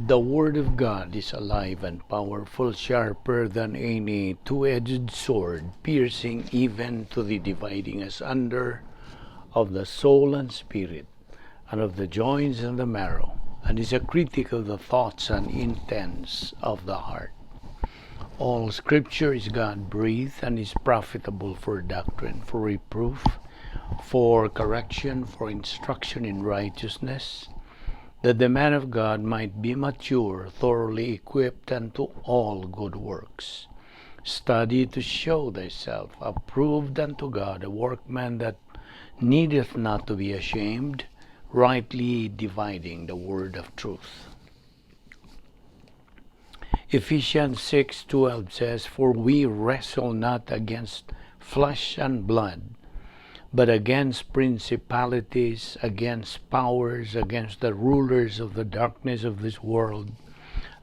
The Word of God is alive and powerful, sharper than any two-edged sword, piercing even to the dividing asunder of the soul and spirit, and of the joints and the marrow, and is a critic of the thoughts and intents of the heart. All Scripture is God breathed and is profitable for doctrine, for reproof, for correction, for instruction in righteousness, that the man of God might be mature, thoroughly equipped unto all good works. Study to show thyself approved unto God, a workman that needeth not to be ashamed, rightly dividing the word of truth. Ephesians 6:12 says, "For we wrestle not against flesh and blood, but against principalities, against powers, against the rulers of the darkness of this world,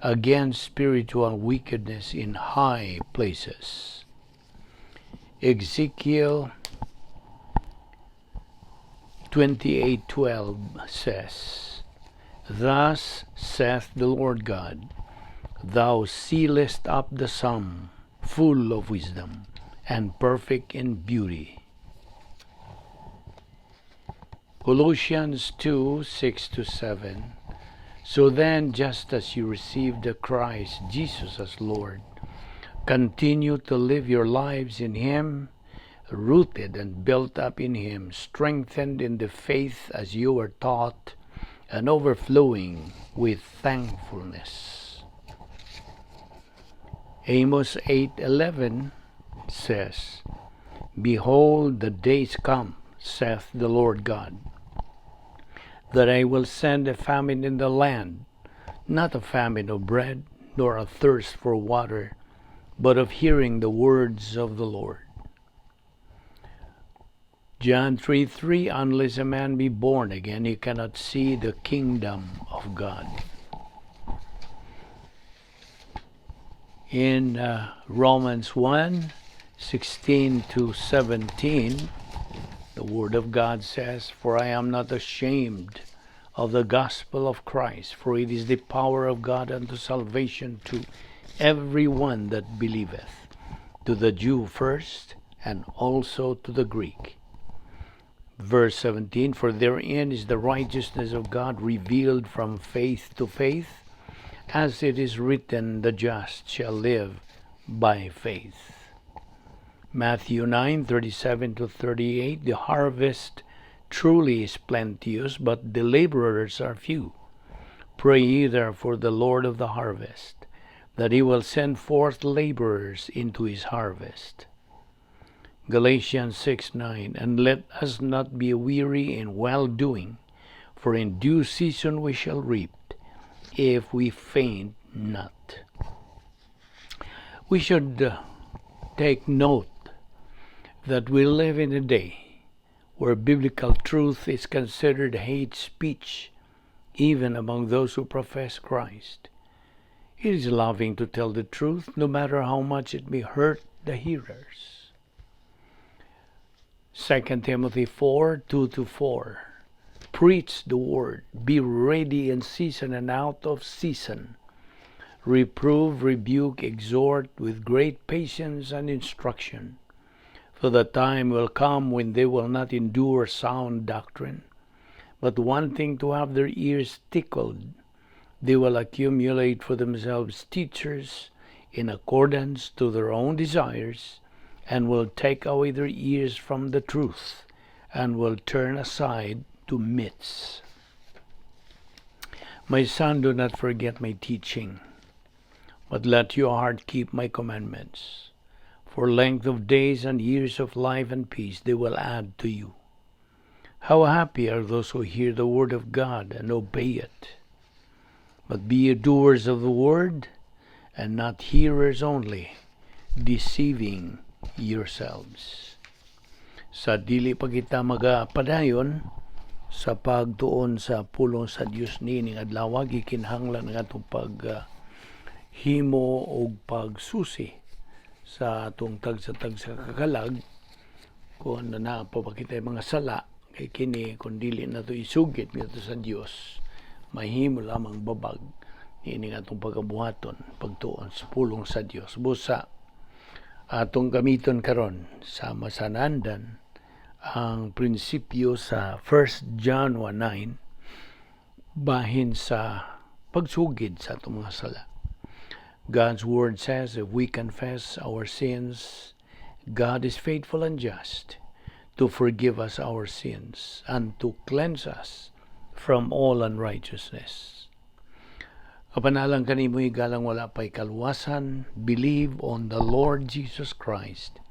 against spiritual wickedness in high places." Ezekiel 28:12 says, "Thus saith the Lord God, Thou sealest up the sum, full of wisdom, and perfect in beauty." Colossians 2:6-7. "So then, just as you received the Christ Jesus as Lord, continue to live your lives in Him, rooted and built up in Him, strengthened in the faith as you were taught, and overflowing with thankfulness." Amos 8:11 says, "Behold, the days come, saith the Lord God, that I will send a famine in the land, not a famine of bread, nor a thirst for water, but of hearing the words of the Lord." John 3:3, "Unless a man be born again, he cannot see the kingdom of God." In Romans 1:16-17, the Word of God says, "For I am not ashamed of the gospel of Christ, for it is the power of God unto salvation to every one that believeth, to the Jew first, and also to the Greek." Verse 17, "For therein is the righteousness of God revealed from faith to faith, as it is written, The just shall live by faith." Matthew 9:37-38, "The harvest truly is plenteous, but the laborers are few. Pray ye therefore the Lord of the harvest, that he will send forth laborers into his harvest." Galatians 6:9, "And let us not be weary in well doing, for in due season we shall reap, if we faint not." We should take note that we live in a day where biblical truth is considered hate speech, even among those who profess Christ. It is loving to tell the truth, no matter how much it may hurt the hearers. 2 Timothy 4:2-4, "Preach the word, be ready in season and out of season. Reprove, rebuke, exhort with great patience and instruction. For the time will come when they will not endure sound doctrine, but wanting to have their ears tickled, they will accumulate for themselves teachers in accordance to their own desires, and will take away their ears from the truth, and will turn aside to myths. My son, do not forget my teaching, but let your heart keep my commandments. For length of days and years of life and peace they will add to you. How happy are those who hear the word of God and obey it. But be ye doers of the word, and not hearers only, deceiving yourselves." Sa dili pa kita magapadayon sa pagtuon sa pulong sa Dios niining adlaw, gikinahanglan ang atong pag himo og pagsusi sa atong tagsa-tagsa kakalag kung naa pa ba kitay mga sala, kay kini kung dili nato isugit ngadto sa Dios, mahimo lamang babag. Niini nga atong pagabuhaton, pagtuon sa pulong sa Dios. Busa atong gamiton karon sama sa nandan ang prinsipyo sa 1 John 1:9 bahin sa pagsugid sa atong mga sala. God's word says, if we confess our sins, God is faithful and just to forgive us our sins and to cleanse us from all unrighteousness. Apan alang kanimo, higalang wala pa'y kaluwasan, believe on the Lord Jesus Christ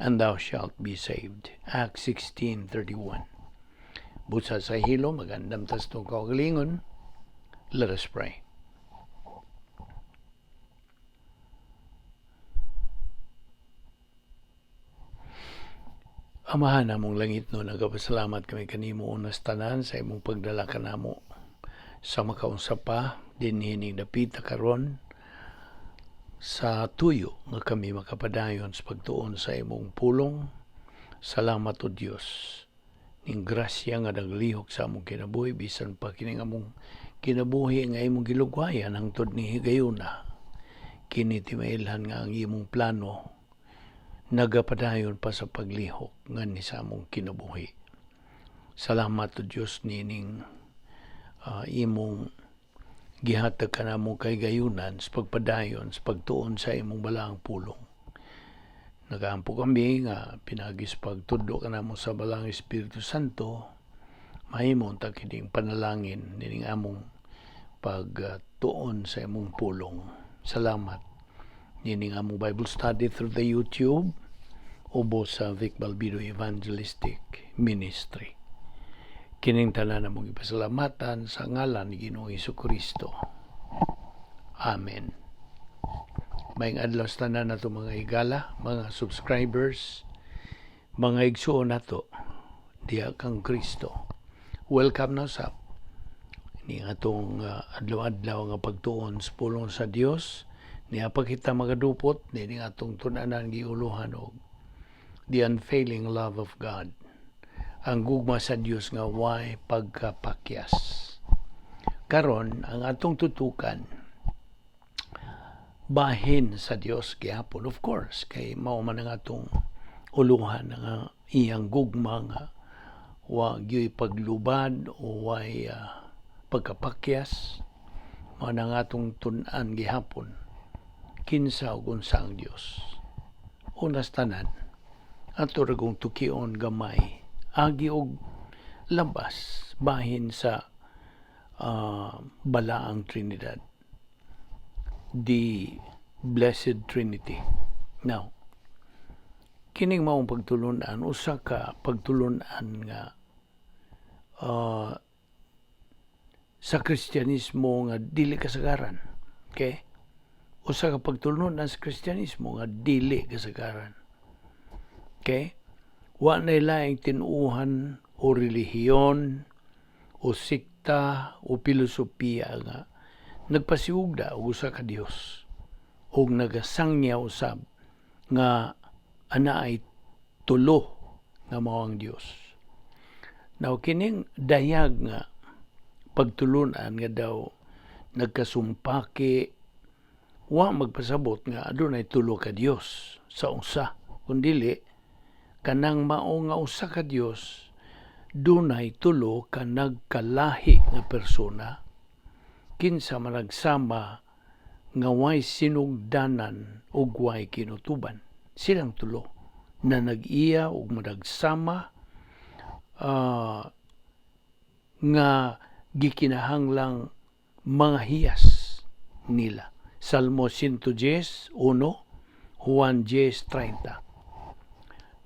and thou shalt be saved. Acts 16:31. Busa sa hilo, mag-andam tas itong kaugalingon. Let us pray. Amahan namong langit no, nagapasalamat kami kanimo unas tanan sa imong pagdala kanamo sa makaunsa pa dinhining dapita karon sa tuyo nga kami makapadayon sa pagtuon sa imong pulong. Salamat, O Dios, ning grasya nga naglihok sa among kinabuhi bisan pa kining among kinabuhi nga imong gilugwayan hangtod ni higayuna. Kini timailhan nga ang imong plano nagapadayon pa sa paglihok nganhi sa among kinabuhi. Salamat, O Dios, nining imong gihatag kanamo kahigayunan sa pagpadayon sa pagtuon sa imong balaang pulong. Nagaampo kami nga pinaagi sa pagtudlo kanamo sa Balaang Espiritu Santo, mahimo ta kining panalangin nining among pagtuon sa imong pulong. Salamat nining among Bible study through the YouTube ubos sa Vic Balbido Evangelistic Ministry. Kining tanan among ipasalamatan sa ngalan ni Ginoong Kristo. Amen. Maayong adlaw sa tanan nato, mga higala, mga subscribers, mga igsuon nato diha kang Kristo. Welcome na sa ni atong adlaw-adlaw nga pagtuon sa pulong sa Dios. Niya pa kita magadupot ni atong tun-anan giuluhan og the unfailing love of God. Ang gugma sa Dios nga way pagkapakyas. Karon ang atong tutukan bahin sa Dios gihapon, of course, kay mao man ang atong uluhan nga iyang gugma nga wa gyoy paglubad o way pagkapakyas. Mao na ang atong tun-an gihapon, kinsa ug unsa ang Dios. Unas tanan, ato ra kong tukion gamay agi og labas bahin sa Balaang Trinidad, the Blessed Trinity. Now, kining maong pagtulunan, usa ka pagtulunan nga sa Kristyanismo nga dili kasagaran. Okay? Usa ka pagtulunan sa Kristyanismo nga dili kasagaran. Okay? Wa na laing tinuuhan o relihiyon o sikta o filosofiya nga nagpasiugda og usa ka Dios og nagasangya usab nga anaay tulo nga mao ang Dios. Now, kining dayag nga pagtulunan nga daw nagkasumpaki, wa magpasabot nga adunay tulo ka Dios sa usa, kundili kanang mao nga usa ka Dios dunay tulo ka nagkalahi nga persona kinsa managsama nga way sinugdanan ug way kinutuban. Silang tulo na nag-iya ug managsama nga gikinahanglang mga hiyas nila. Salmo 110:1, Juan 10:30.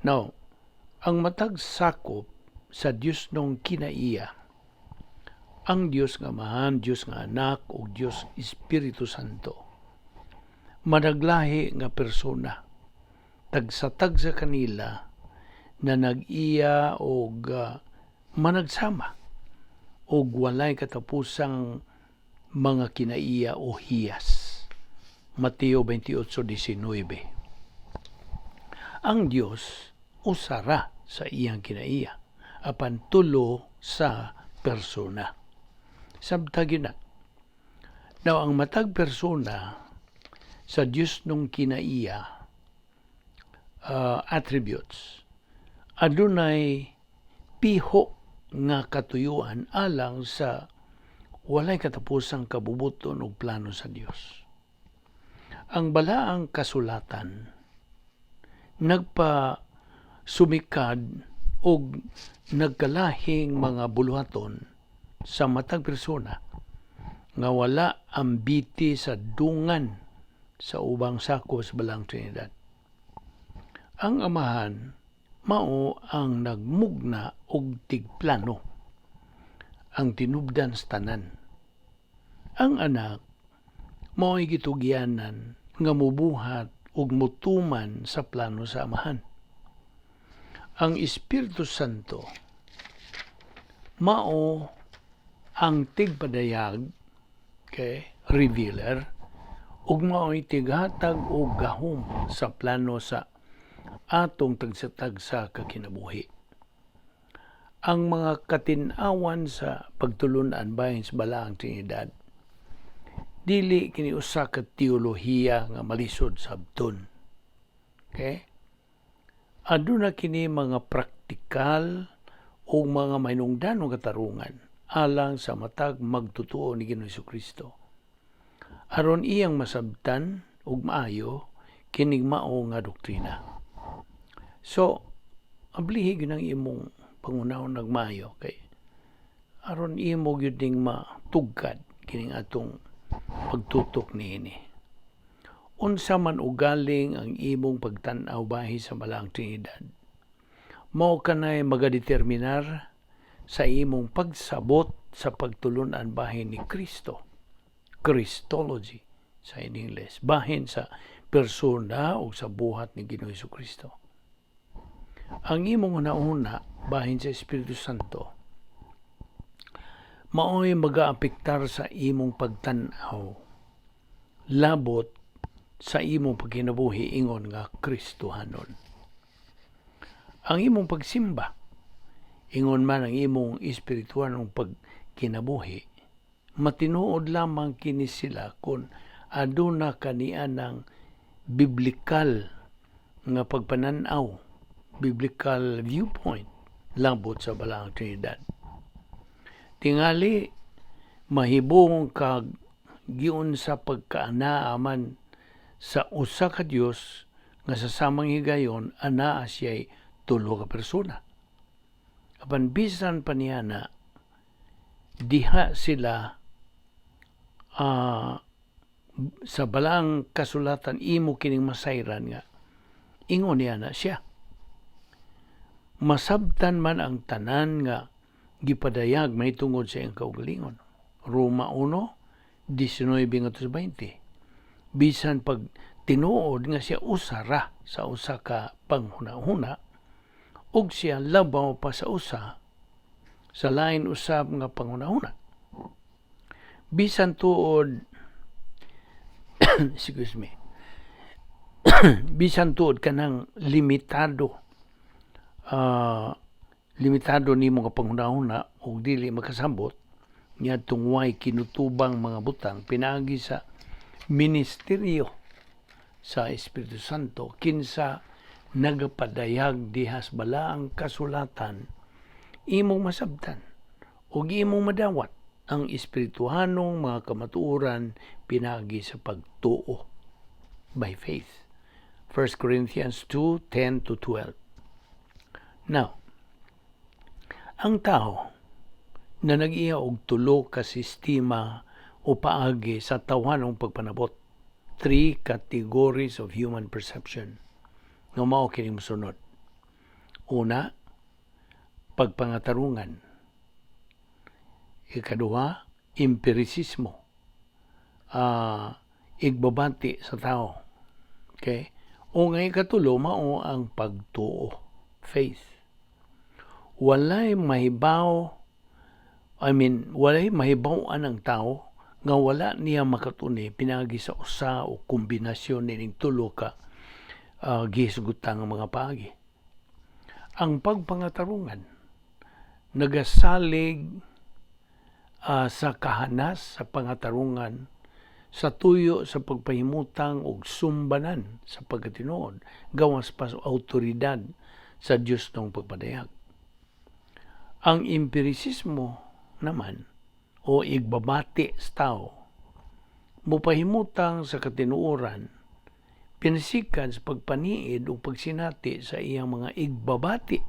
Now, ang matag sakop sa Dios nung kinaiya, ang Dios nga Amahan, Dios nga Anak ug Dios Espiritu Santo, managlahi nga persona. Tagsa-tagsa kanila na nag-iya og managsama og walay katapusang mga kinaiya o hiyas. Mateo 28:19. Ang Dios usara sa iyang kinaiya apan tulo sa persona. Sabta gyud na. Now, ang matag persona sa Dios nung kinaiya attributes adunay piho nga katuyuan alang sa walay katapusang kabubuton ug plano sa Dios. Ang balaang kasulatan nagpa sumikad og nagkalahing mga buluhaton sa matag persona nga wala ambiti sa dungan sa ubang sakop sa Balaang Trinidad. Ang Amahan mao ang nagmugna og tigplano, ang tinubdan sa tanan. Ang Anak mao'y gitugyanan nga mubuhat ug mutuman sa plano sa Amahan. Ang Espiritu Santo mao ang tigpadayag, okay, revealer, ug mao'y tighatag og gahom sa plano sa atong tagsa-tagsa ka kinabuhi. Ang mga katin-awan sa pagtulunan bahin sa Balaang Trinidad dili kini usa ka teolohiya nga malisod sabton. Okay? Aduna kini mga praktikal o mga mahinungdanong katarungan alang sa matag magtutuo ni Ginoong Kristo, aron iyang masabtan ug maayo kining mao nga doktrina. So, ablihi gyud ang imong panghunahuna og maayo kay aron imo gyud ning matugkad kining atong pagtutok niini. Unsa man ugaling ang imong pagtan-aw bahin sa Balaang Trinidad, mao kanay magadeterminar sa imong pagsabot sa pagtulunan bahin ni Kristo. Christology sa in English. Bahin sa persona o sa buhat ni Ginoong Kristo. Ang imong una-una bahin sa Espiritu Santo mao'y magaapektar sa imong pagtan-aw labot sa imong pagkinabuhi ingon nga Kristohanon. Ang imong pagsimba ingon man ang imong espiritualong pagkinabuhi, matinuod lamang kini sila kung aduna kaniya ng biblikal nga pagpananaw, biblical viewpoint labot sa Balaang Trinidad. Tingali mahibong kag giunsa pagkaanaa man sa usa ka Dios nga sa samang higayon anaa siya'y tulo ka persona. Apan bisan pa niya na diha sila sa balaang kasulatan imo kining masayran nga ingon niya na siya. Masabtan man ang tanan nga gipadayag mahitungod sa iyang kaugalingon. Roma 1, 19 ngadto sa 20. Bisan pag tinuod nga siya usa ra sa usa ka panghuna-huna ug siya labaw pa sa usa sa lain usab nga panghuna-huna. Bisan tuod, excuse me, bisan tuod kanang limitado nimo nga panghuna-huna ug dili makasabot niadtong way kinutubang mga butang, pinaagi sa ministeryo sa Espiritu Santo kinsa nagapadayag dihas balaang kasulatan, imong masabtan ug imong madawat ang espirituhanong mga kamatuoran pinaagi sa pagtuo, by faith. 1 Corinthians 2:10 to 12. Now, ang tao na nag-iya og tulo ka sistema o paagi sa tawhanong pagpanabot, three categories of human perception, nga mao kini mosunod. Una, pagpangatarungan. Ikaduha, empirisismo. Igbabati sa tao. Okay? O nga ikatulo, mao ang pagtuo, faith. Walay mahibaw, I mean, walay mahibaw-an ang tao nga wala niya makatuni pinaagi sa usa o kombinasyon nining tulo ka gihisgutan nga mga paagi. Ang pagpangatarungan nagasalig sa kahanas sa pangatarungan. Sa tuyo sa pagpahimutang og sumbanan sa pagkatinuod gawas pa sa autoridad sa Dios ng pagpadayag. Ang empirisismo naman o igbabati sa tao mupahimutang sa katinuoran pinasikad sa pagpaniid o pagsinati sa iyang mga igbabati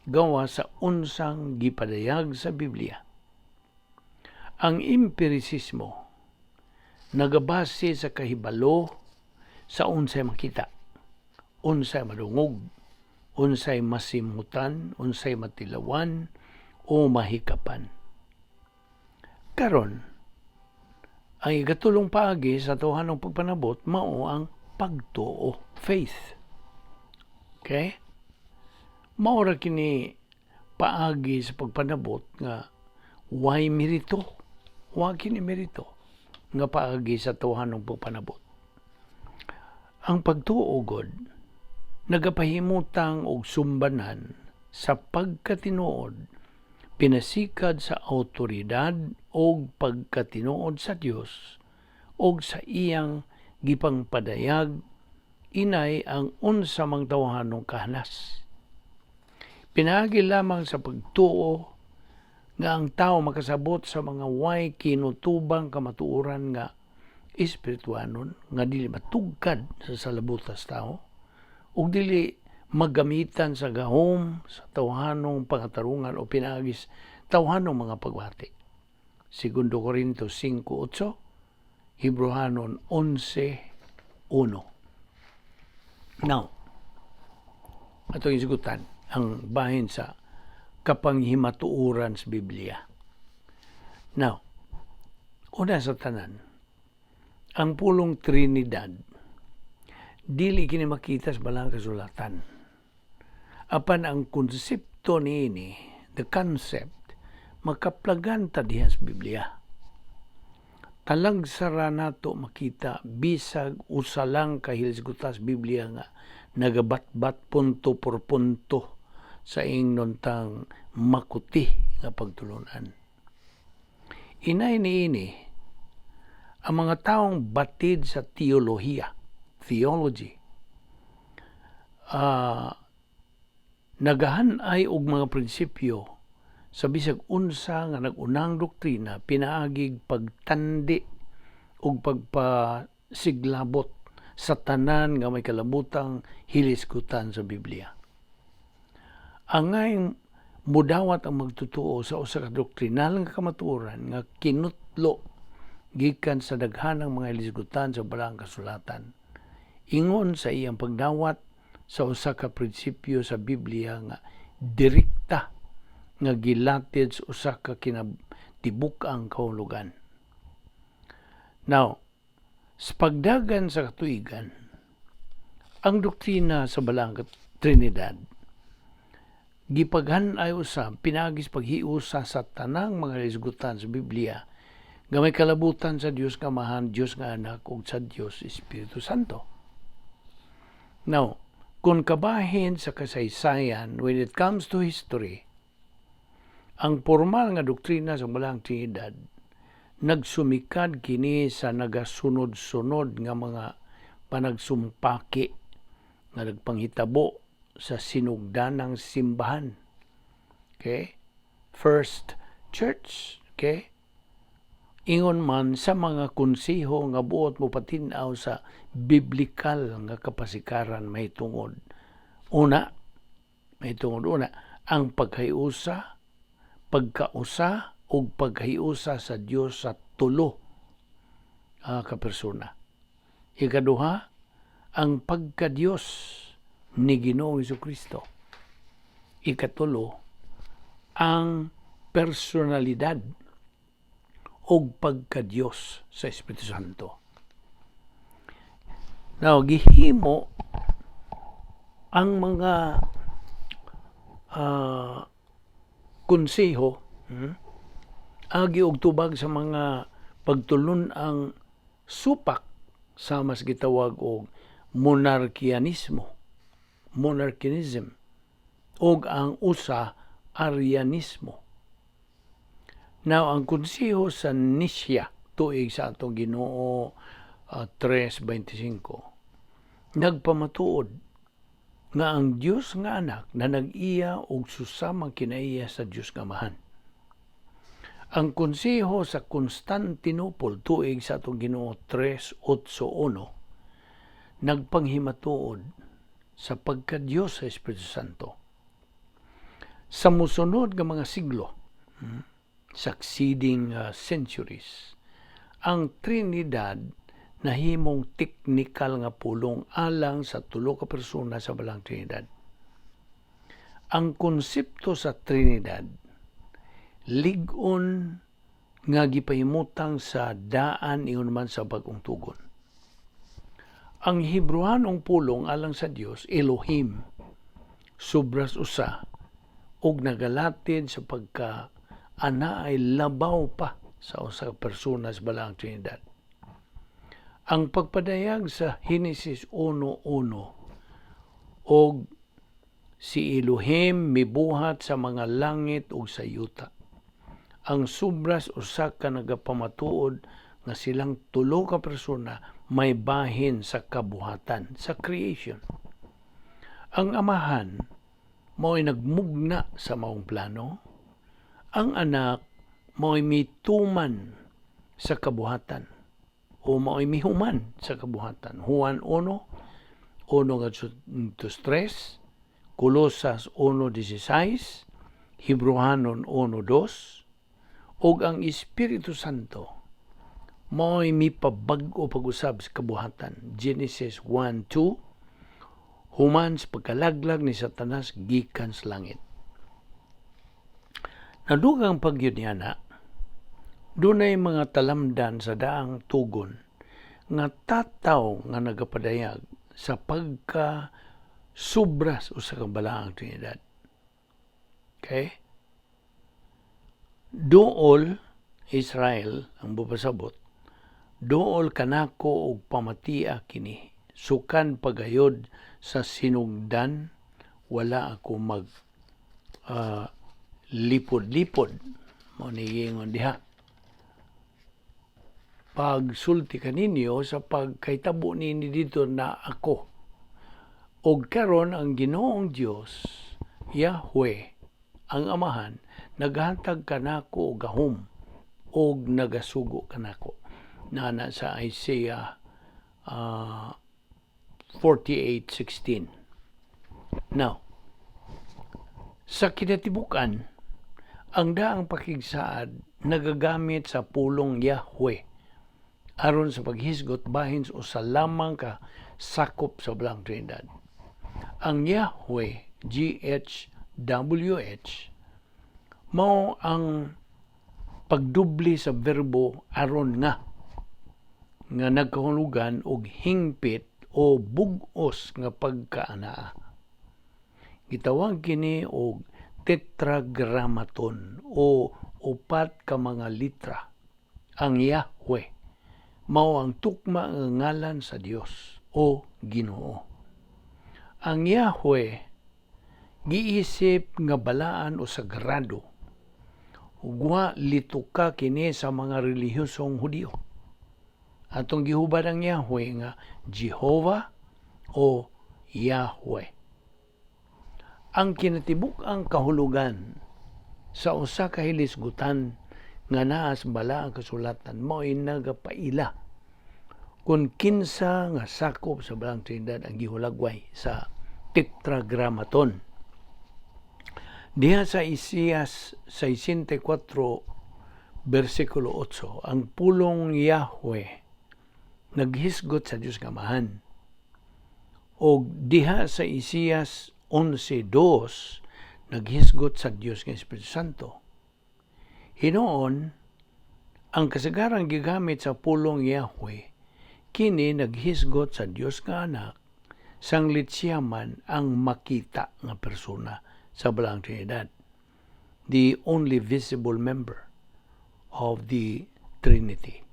gawas sa unsang gipadayag sa Biblia. Ang empirisismo nagabase sa kahibalo sa unsay makita, unsay madungog, unsay masimutan, unsay matilawan o mahikapan. Karon, ang ikatulong paagi sa tawhanong pagpanabot mao ang pagtuo, faith. Okay? Mao ra kini paagi sa pagpanabot nga way merito. Wa kini merito nga paagi sa tawhanong pagpanabot. Ang pagtuo gud nagapahimutang og sumbanan sa pagkatinuod pinasikad sa autoridad og pagkatinuod sa Dios og sa iyang gipangpadayag inay ang unsa mang tawhanong kahanas. Pinaagi lamang sa pagtuo nga ang tao makasabot sa mga way kinutubang kamatuoran nga espirituanon nga dili matugkad sa salabutas tao ug dili magamitan sa gahom sa tawhanong pangatarungan o pinaagis tawhanong mga pagbati. Segundo Corinto 5:8, Hebreohanon 11:1. Now, atong isgutan ang bahin sa kapanghimatuoran sa Biblia. Now, una sa tanan, ang pulong Trinidad, dili kini makita sa Balaang Kasulatan. Apan ang konsepto niini, the concept, makaplagan ta diha sa Biblia. Talagsara nato makita bisag usa lang ka hilisgutan sa Biblia nga nagabatbat punto por punto sa ingnon tang makuti nga pagtulunan. Inay niini, ang mga taong batid sa teolohiya, theology, nagahanay og mga prinsipyo sa bisag unsa nga nag-unang doktrina pinaagig pagtandi ug pagpasiglabot sa tanan nga may kalabutang hilisgutan sa Biblia. Angay mudawat ang magtutuo sa usa ka doktrinal nga kamatuoran nga kinutlo gikan sa daghanang mga hilisgutan sa Balaang Kasulatan. Ingon sa iyang pagdawat sa usa ka prinsipyo sa Biblia nga direkta nga gilatid sa usa ka kinatibuk-ang kahulugan. Now, sa pagdagan sa katuigan, ang doktrina sa Balaang Trinidad gipaghan-ay usab pinaagis paghiusa sa tanang mga hisgutan sa Biblia nga may kalabutan sa Dios nga Amahan, Dios nga Anak ug sa Dios Espiritu Santo. Now, kung kabahin sa kasaysayan, when it comes to history, ang formal nga doktrina sa Balaang Trinidad nagsumikad kini sa nagasunod-sunod nga mga panagsumpaki nga nagpanghitabo sa sinugdanang simbahan. Okay? First Church, okay? Ingon man sa mga konseho nga buot mo patin-aw sa biblical nga kapasikaran mahitungod. Una, mahitungod una, ang paghiusa, pagkausa ug paghiusa sa Dios sa tulo ka persona. Ikaduha, ang pagka-Dios ni Ginoong Kristo. Ikatulo, ang personalidad og pagka-Dios sa Espiritu Santo. Now, gihimo ang mga konseho agi og tubag sa mga pagtulun-ang supak sa mas gitawag og monarchianismo, monarchianism, og ang usa Arianismo. Now, ang konseho sa Nicaea tuig sa atong Ginoo 3:25 nagpamatuod nga ang Dios nga Anak na nag-iya og susamang kinaiya sa Dios nga Amahan. Ang konseho sa Constantinople tuig sa atong Ginoo 381 nagpanghimatuod sa pagka-Dios sa Espiritu Santo. Sa musunod nga mga siglo, succeeding centuries, ang Trinidad nahimong teknikal nga pulong alang sa tulo ka persona sa Balaang Trinidad. Ang konsepto sa Trinidad lig-on nga gipahimutang sa daan ingon man sa bag-ong tugon. Ang Hebreohanong pulong alang sa Dios, Elohim, sobras usa og nagalatid sa pagka ana ay labaw pa sa usa ka persona sa Balaang Trinidad. Ang pagpadayag sa Henesis 1:1 og si Elohim mibuhat sa mga langit ug sa yuta. Ang sobras usa ka nagapamatuod nga silang tulo ka persona may bahin sa kabuhatan, sa creation. Ang Amahan mao'y nagmugna sa maong plano. Ang Anak mao'y mituman sa kabuhatan o mao'y mihuman sa kabuhatan. Juan 1, 1 ngadto 3, Colosas 1:16, Hebreohanon 1:2, ug ang Espiritu Santo mao'y mipabag-o pag-usab sa kabuhatan. Genesis 1:2, human sa pagkalaglag ni Satanas gikan sa langit. Nadugang pagyud niya na, dunay mga talamdan sa daang tugon nga tataw nga nagapadayag sa pagka sobras usa ka balaang Trinidad. Okay? Duol Israel ang bupasabot, duol kanako og pamatia kini sukan pagayod sa sinugdan wala ako mag lipod-lipod. Mao ni giingon diha, pagsulti kaninyo sa pagkahitabo nini dito na ako. Og karon ang Ginoong Dios Yahweh, ang Amahan, naghatag kanako og gahom og nagasugo kanako, nana sa Isaiah 48:16. Now, sa kinatibukan, ang daang pakigsaad nagagamit sa pulong Yahweh aron sa paghisgot bahin sa usa lamang ka sakop sa Balaang Trinidad. Ang Yahweh, GHWH, mao ang pagdubli sa verbo aron nga nga nagkahulugan og hingpit o bug-os nga pagkaanaa. Gitawag kini og tetragrammaton o upat ka mga litra. Ang Yahweh mao ang tukma nga ngalan sa Dios o Ginoo. Ang Yahweh giisip nga balaan o sagrado ug wa lituka kini sa mga relihiyosong Hudiyo. Atong gihubad ang Yahweh nga Jehovah o Yahweh. Ang kinatibuk-ang kahulugan sa usa ka hilisgutan nga naa sa balaang kasulatan mao'y nagapaila kung kinsa nga sakop sa Balaang Trinidad ang gihulagway sa Tetragrammaton. Diha sa Isaias 64 versikulo 8, ang pulong Yahweh naghisgot sa Dios nga Amahan. Og diha sa Isaias 11:2 naghisgot sa Dios nga Espiritu Santo. Hinuon, ang kasagarang gigamit sa pulong Yahweh kini naghisgot sa Dios nga Anak sanglit siya man ang makita nga persona sa Balaang Trinidad. The only visible member of the Trinity.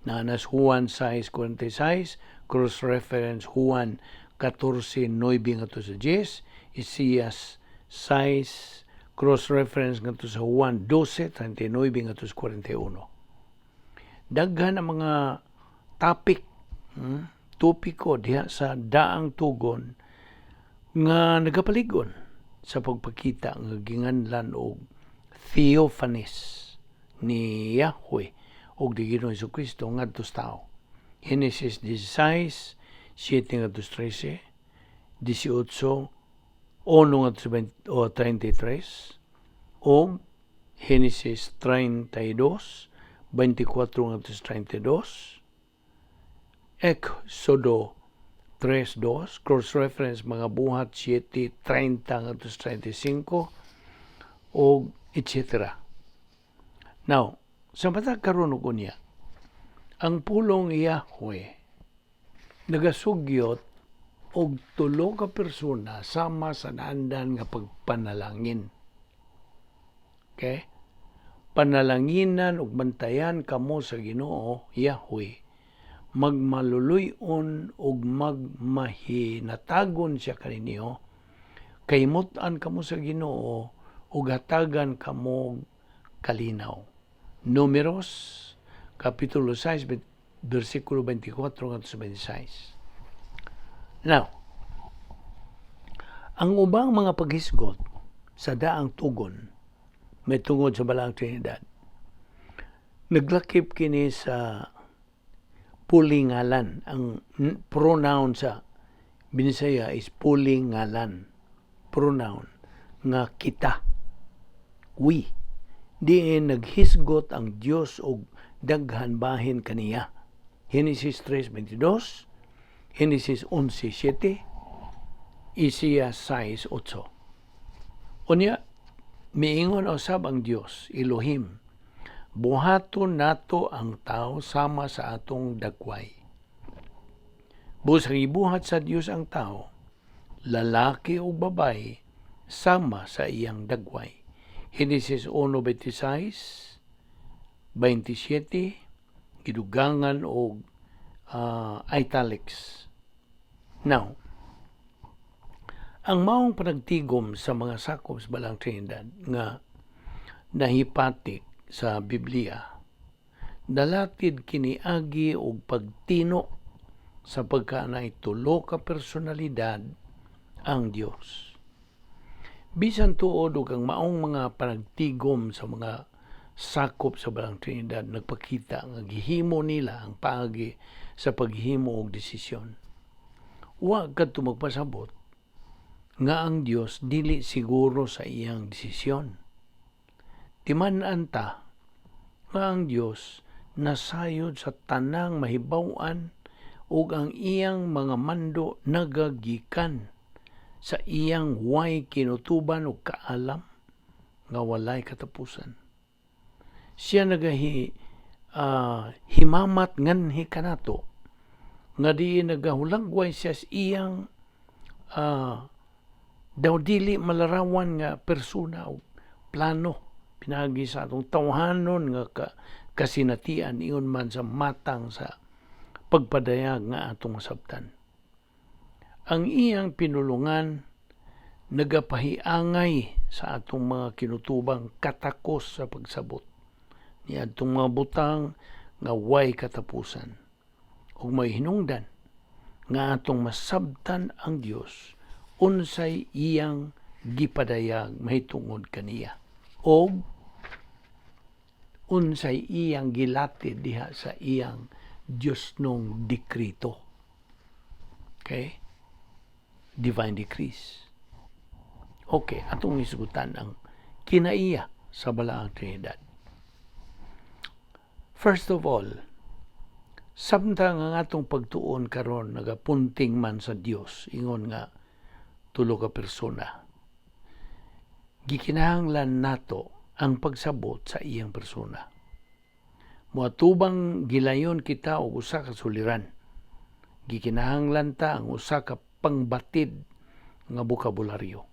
Naa sa Juan 6:46, cross-reference Juan 14:9 ngadto sa 10, Isaias 6, cross-reference ngadto sa Juan 12:39 ngadto sa 41. Daghan ang mga topic, topiko diha sa daang tugon nga nagapaligon sa pagpakita nga ginganlan og theophanies ni Yahweh og ni Ginoong Kristo ngadto sa tao. Genesis 16, 7 ngadto 13, 18, 1 ngadto 33, o Genesis 32, 24 ngadto 32, Exodo 3.2, cross-reference mga Buhat 7, 30 ngadto 35, o etc. Now, sa matag karon ug unya, ang pulong Yahweh nagasugyot og tulo ka persona sama sa naandan nga pagpanalangin. Okay? Panalanginan ug bantayan kamo sa Ginoo Yahweh, magmaluluy-on ug magmahinatagon siya kaninyo, kay mut-an kamo sa Ginoo ug hatagan kamo kalinaw. Números kapitulo 6 bersikulo 24 ngadto sa 26. Now, ang ubang mga paghisgot sa daang tugon may tungod sa Balaang Trinidad, naglakip kini sa pulingalan. Ang pronoun sa Binisaya is pulingalan. Pronoun nga kita. We. Diin naghisgot ang Dios og daghan bahin kaniya. Genesis 3:22, Genesis 11:7, Isaiah 6:8. Unya, miingon usab ang Dios, Elohim, "Buhaton nato ang tao sama sa atong dagway." Busang ibuhat sa Dios ang tao, lalaki o babae, sama sa iyang dagway. Genesis 1:26, 27, gidugangan og italics. Now, ang maong panagtigom sa mga sakop sa Balaang Trinidad nga nahipatik sa Biblia, nalatid kiniagi og pagtino sa pagkaanay tulo ka personalidad ang Dios. Bisan tuod og ang maong mga panagtigom sa mga sakop sa Balaang Trinidad nagpakita nga gihimo nila ang paagi sa paghimo og desisyon, wa kadto magpasabot nga ang Dios dili siguro sa iyang desisyon. Timan-an ta nga ang Dios nasayod sa tanang mahibaw-an ug ang iyang mga mando nagagikan sa iyang way kinutuban og kaalam nga walay katapusan. Siya nagahi himamat nganhi kanato nga di nagahulagway siya sa iyang daw dili malarawan nga persona o plano pinagi sa atong tawhanon nga kasinatian ingon man sa matang sa pagpadayag nga atong masabtan. Ang iyang pinulungan nagapahiangay sa atong mga kinutubang katakos sa pagsabot ni atong mga butang nga way katapusan ug may hinungdan nga atong masabtan ang Dios unsay iyang gipadayag mahitungod kaniya og unsay iyang gilatid diha sa iyang Diosnong dikrito. Okay? Divine decrees. Okay, atong isgutan ang kinaiya sa Balaang Trinidad. First of all, samtang ang atong pagtuon karon nagapunting man sa Dios ingon nga tulo ka persona, gikinahanglan nato ang pagsabot sa iyang persona. Moatubang gilayon kita og usa ka suliran. Gikinahanglan ta ang usa ka pangbatid nga bokabularyo.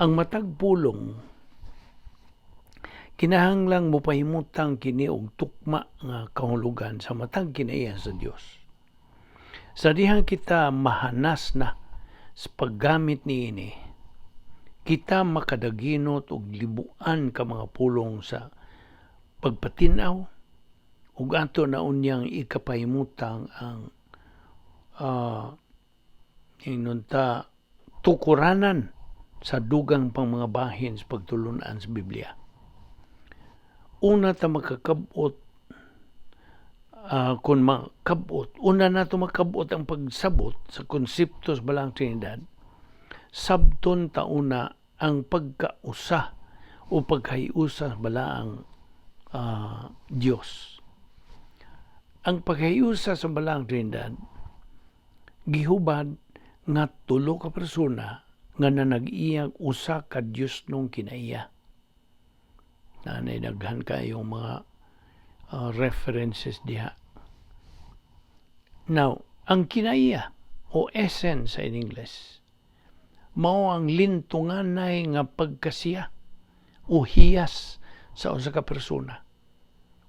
Ang matag pulong kinahanglang mopahimutang kini og tukma nga kahulugan sa matag kinaiya sa Dios. Sa dihang kita mahanas na sa paggamit niini, kita makadaginot og libuan ka mga pulong sa pagpatin-aw Ug ato na unyang ikapahimutang ang ingon ta tukuranan sa dugang pang mga bahin sa pagtulunan sa Biblia. Una ta makakabot kung makabot, una nato makabot ang pagsabot sa konsepto sa Balaang Trinidad, sabton ta una ang pagkausa o pagkahiusa sa Balaang Dios. Ang pagkahiusa sa Balaang Trinidad gihubad nga tulo ka persona nga nanag-iyag usa ka Dios nung kinaiya. Nanay daghan kayong mga references diha. Now, ang kinaiya o essence in English, mao ang lintunganay nga pagkasiya o hiyas sa usa ka persona.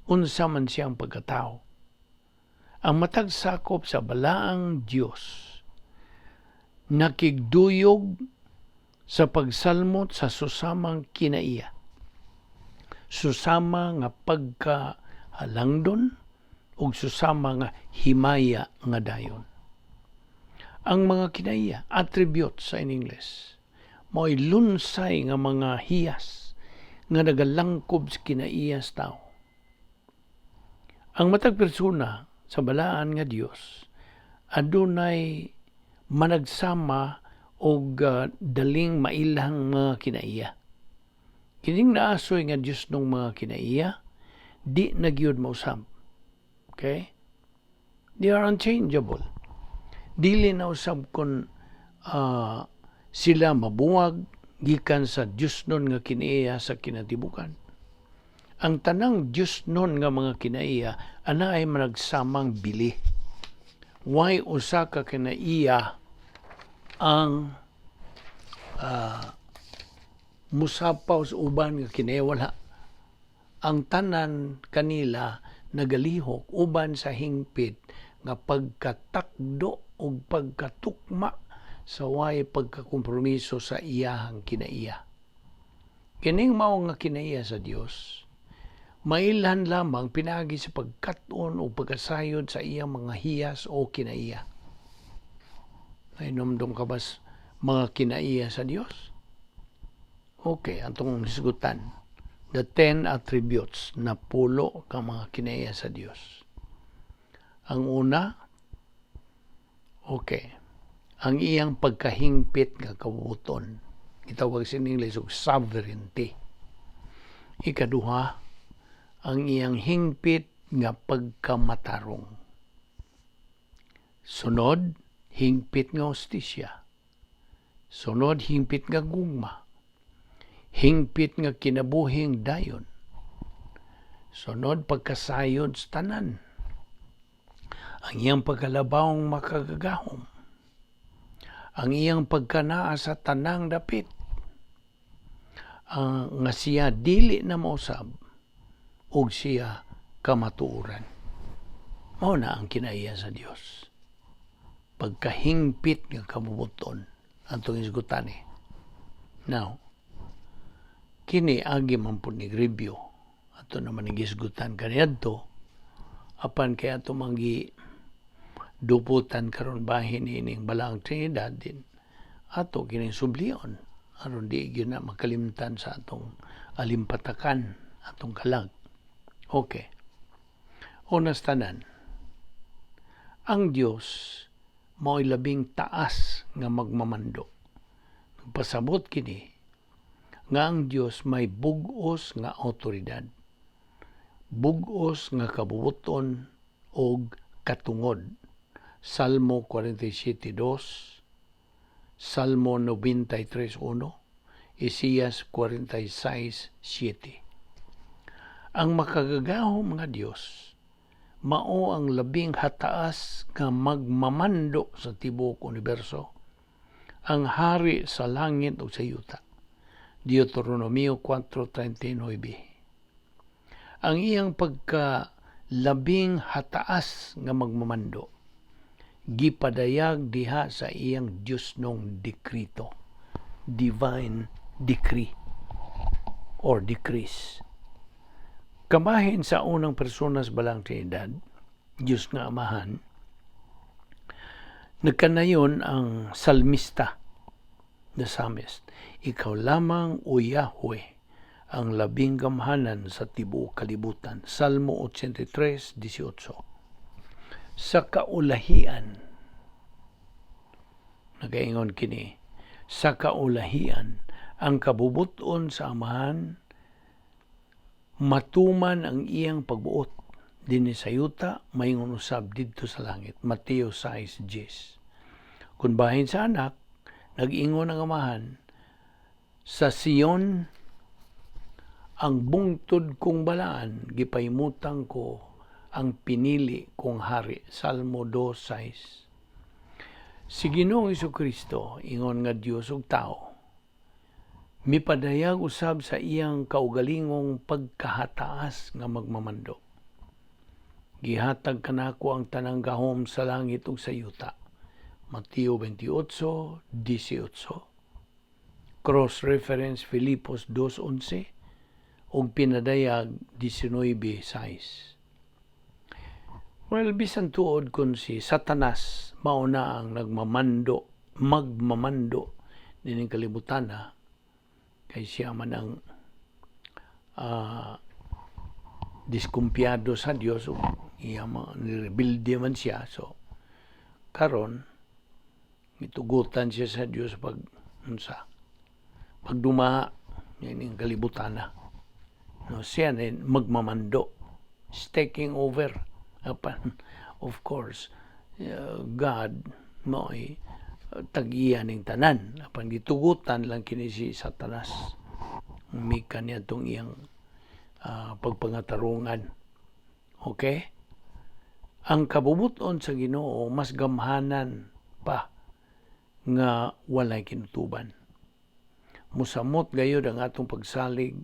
Unsa man siyang pagkatao. Ang matag sakop sa Balaang Dios nakigduyog sa pagsalmot sa susamang kinaiya. Susama nga pagkahalangdon ug susama nga himaya nga dayon. Ang mga kinaiya, attributes sa in English, mao'y lunsay nga mga hiyas nga nagalangkob sa kinaiya sa tao. Ang matag persona sa Balaan nga Dios adunay managsama og daling mailang mga kinaiya. Kining naasoy nga Dios nung mga kinaiya, di na gyud mausab. Okay? They are unchangeable. Dili na usab kon sila mabuwag gikan sa Dios nun nga kinaiya sa kinatibukan. Ang tanang Dios nun nga mga kinaiya ana ay managsamang bili. Way usa ka kinaiya ang musapaw sa uban nga kinaiya, wala. Ang tanan kanila nagalihok uban sa hingpit nga pagkatakdo ug pagkatukma sa way pagkakompromiso sa iyahang kinaiya. Kining mao nga kinaiya sa Dios, mailhan lamang pinaagi sa pagkat-on o pagkasayod sa iyang mga hiyas o kinaiya. Nahinumdum ka ba mga kinaiya sa Dios? Okay, atong hisgutan. The 10 attributes na pulo ka mga kinaiya sa Dios. Ang una, okay, ang iyang pagkahingpit nga kabubuton. Gitawag sa English og sovereignty. Ikaduha, ang iyang hingpit nga pagkamatarong. Sunod, hingpit nga hustisya. Sunod, hingpit nga gugma. Hingpit nga kinabuhing dayon. Sunod, pagkasayod sa tanan. Ang iyang pagkalabawng makagagahom. Ang iyang pagkanaa sa tanang dapit. Ang nga siya dili na mausab ug siya kamatuoran. Mao na ang kinaiya sa Dios. Pagkahingpit nga kabubuton atong hisgutan eh. Now, kini agi man pud ni review. Ato naman ni gisgutan kaniadto, apan kay ato mang gi duputan karon bahin ining Balaang Trinidad din ato kining sublion aron di gyud na makalimtan sa atong alimpatakan, atong kalag. Okay. Una sa tanan, ang Dios mao'y labing taas nga magmamando. Nagpasabot kini nga ang Dios may bug-os nga awtoridad, bug-os nga kabubuton og katungod. Salmo 47.2, Salmo 93.1, Isaias 46.7. Ang makagagahom nga Dios mao ang labing hataas nga magmamando sa tibuok universo, ang hari sa langit ug sa yuta. Deuteronomio 4.39. Ang iyang pagka labing hataas nga magmamando gipadayag diha sa iyang Diyos nong dekrito, divine decree or decrees. Kabahin sa unang persona sa Balaang Trinidad, Diyos nga Amahan, nagkanayon ang salmista, the psalmist, "Ikaw lamang, O Yahweh, ang labing gamhanan sa tibuok kalibutan." Salmo 83:18. Sa kaulahian, nagaingon kini, sa kaulahian, ang kabubuton sa Amahan, matuman ang iyang pagbuot dinhi sa yuta, maingon usab didto sa langit. Mateo 6:10. Kung bahin sa Anak, nag-ingon ang Amahan, "Sa Sion, ang bungtod kong balaan, gipahimutang ko ang pinili kong hari." Salmo 2:6. Si Ginoong Kristo, ingon nga Dios ug tao, mipadayag usab sa iyang kaugalingong pagkahataas nga magmamando. "Gihatag kanako ang tanang gahom sa langit ug sa yuta." Mateo 28:18. Cross-reference Filipos 2:11 ug Pinadayag 19:6. Well, bisan tuod kung si Satanas mao na ang nagmamando, magmamando nining kalibutan ha, kay siya man ang diskumpiyado sa Dios ug iya nirebelde man siya, so karon mitugutan siya sa Dios pag unsa, pagdumaha nining kalibutan na, no? Siya na magmamando, is taking over. Apan of course, God mao'y tag-iya ning tanan, apan gitugutan lang kini si Satanas mika niya itong iyang pagpangatarungan. Okay, ang kabubuton sa Ginoo mas gamhanan pa nga walay kinutuban. Musamot gayud ang atong pagsalig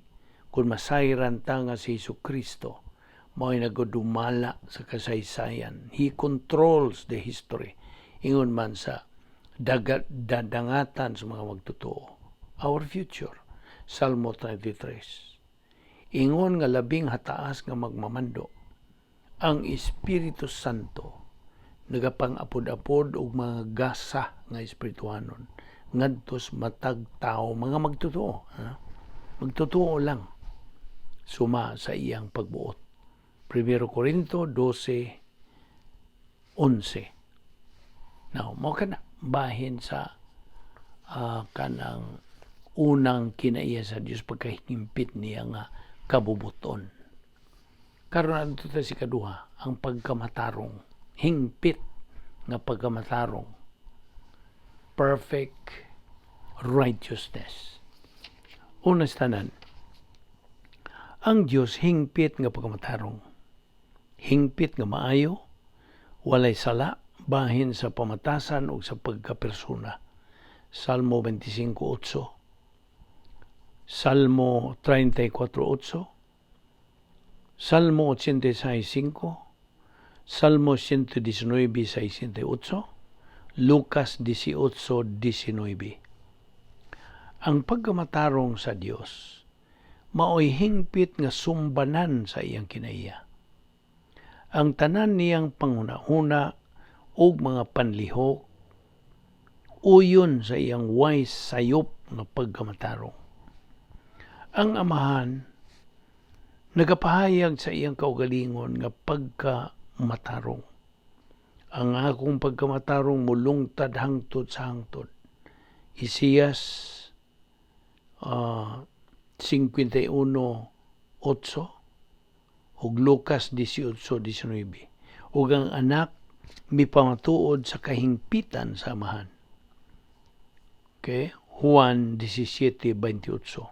kung masayran ta nga si Hesus Kristo mao'y nagadumala sa kasaysayan. He controls the history. Ingon man sa dagat, dadangatan sa mga magtotoo. Our future. Salmo 33. Ingon nga labing hataas nga magmamando, ang Espiritu Santo nagapang-apod-apod og mga gasa nga espirituhanon ngadto sa matag tao, mga magtotoo, ha? Magtotoo lang suma sa iyang pagbuot. 1 Corinto 12:11. Now, mao kana bahin sa kanang unang kinaiya sa Dios, pagkahimpit niya nga kabubuton. Karon, adto ta sa ikaduha, ang pagkamatarong, hingpit nga pagkamatarong. Perfect righteousness. Una sa tanan, ang Dios hingpit nga pagkamatarong. Hingpit nga maayo, walay sala bahin sa pamatasan o sa pagkapersona. Salmo 25:8, Salmo 34:8, Salmo 86:5, Salmo 119:68, Lucas 18:19. Ang pagkamatarong sa Dios maoy hingpit nga sumbanan sa iyang kinaiya. Ang tanan niyang panghuna-huna ug mga panlihok uyon sa iyang way sayop nga pagkamatarong. Ang Amahan nagapahayag sa iyang kaugalingon nga pagkamatarong. "Ang akong pagkamatarong mulungtad hangtod sa hangtod." Isaias 51:8 ug Lucas 18:19. Ug ang Anak mipamatuod sa kahingpitan sa Amahan. Okay? Juan 17:28.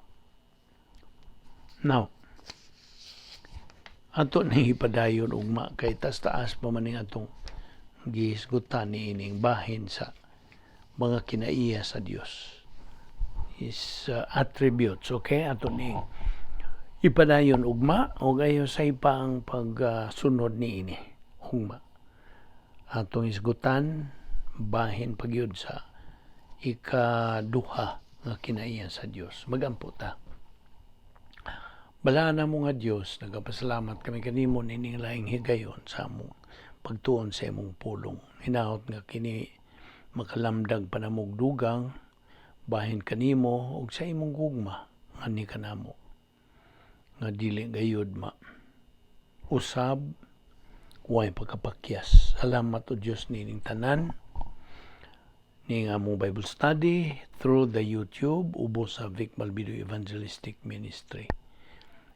Now, ato nang ipadayon ugma kay taas-taas pa man ning atong gihisgutan niining bahin sa mga kinaiya sa Dios. His attributes, okay? Ato ning ipadayon ugma o ayo sa pa ang pagsunod niini ugma. Atong hisgutan bahin pagyud sa ikaduha nga kinaiya sa Dios. Magampo ta. Balaan namo nga Dios, nagapasalamat kami kanimo nining laing higayon sa among pagtuon sa imong pulong. Hinaot nga kini makalamdag pa namog dugang bahin kanimo ug sa imong gugma nganhi kanamo nga dili gayud ma usab, way pagkapakyas. Salamat, O Dios, nining tanan ning among Bible study through the YouTube ubos sa Vic Malbido Evangelistic Ministry.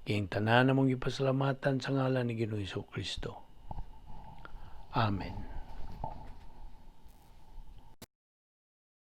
Kining tanan among gipasalamatan sa ngalan ni Ginoong Kristo. Amen.